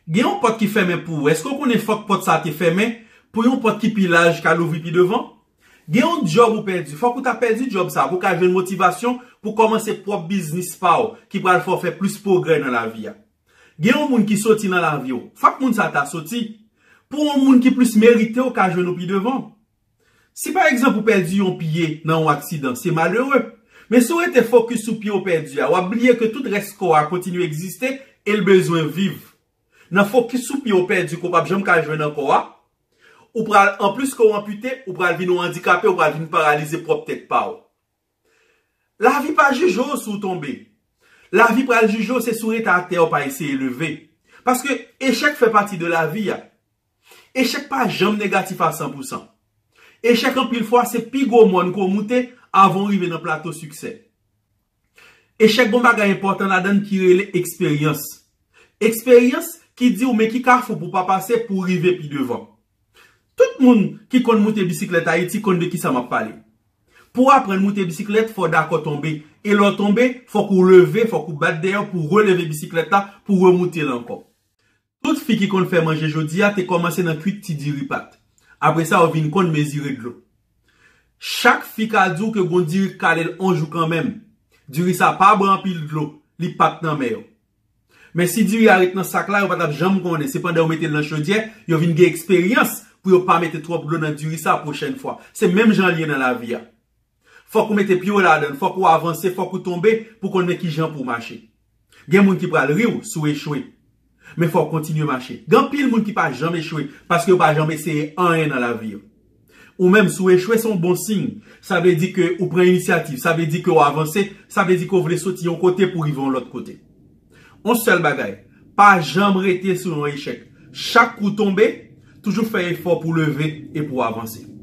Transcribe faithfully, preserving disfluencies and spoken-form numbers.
Gen yon pòt ki fèmen pou ou. Èske w konnen fòk pòt sa te fèmen pou yon pòt ki pi laj ka louvri pi devan? Gen yon djòb ou pèdi. Fòk ou ta pèdi djòb sa pou w ka jwenn motivasyon pou kòmanse pwòp biznis pa w ki pral fè w fè plis pwogrè nan lavi a. Gen yon moun ki soti nan lavi w. Fòk moun sa ta soti pou yon moun ki plis merite w ka jwenn ou pi devan. Si pa egzanp ou pèdi yon pye nan yon aksidan, se malere. Men si w rete fokis sou pye w pèdi a, w ap bliye ke tout rès kò a kontinye egziste e l bezwen viv. Nan fokis sou pye w pèdi ke w p ap janm ka jwenn ankò a, ou pral, anplis ke w anpite, ou pral vin yon andikape, ou pral vin paralize pwòp tèt pa w. Lavi pa jije w si w tonbe. Lavi pral jije w se si w rete atè, w pa eseye leve. Paske echèk fè pati de lavi a. Echèk pa janm negatif a san pou san. Echèk anpil fwa se pi gwo mòn ke w moute avan w rive nan plato siksè. Echèk gen yon bagay enpòtan ladan l ki rele eksperyans. Eksperyans ki di w men ki kafou pou w pa pase pou w rive pi devan. Tout moun ki konn moute bisiklèt Ayiti konn de kisa m ap pale. Pou w aprann moute bisiklèt, fò w dakò tonbe. E lè w tonbe, fòk ou leve, fòk ou bat dèyè w pou w releve bisiklèt la, pou w remoute l ankò. Tout fi ki konn fè manje jodi a te kòmanse nan kwit ti diri pat. Apre sa, yo vin konn mezire dlo. Chak fi ka di w ke gon diri k kale l on jou kanmenm. Diri sa pa bwè anpil dlo, li pat nan men yo. Men si diri a ret nan sak la, yo pa t ap janm konnen. Se pandan yo mete l nan chodyè, yo vin gen eksperyans pou yo pa mete twòp dlo nan diri sa pwochèn fwa. Se menm jan l ye nan lavi a. Fòk ou mete pye w ladan l, fòk ou avanse, fòk ou tonbe pou konnen ki jan pou w mache. Gen moun ki pral ri w si w echwe. Men fòk ou kontinye mache. Gen anpil moun ki pa janm echwe paske yo pa janm eseye anyen nan lavi yo. Ou menm, si w echwe, se yon bon siy. Sa vle di ke ou pran inisyativ, sa vle di ke w avanse, sa vle di ke w vle soti yon kote pou rive yon lòt kote. Yon sèl bagay, pa janm rete sou yon echèk. Chak kou w tonbe, toujou fè efò pou w leve e pou w avanse.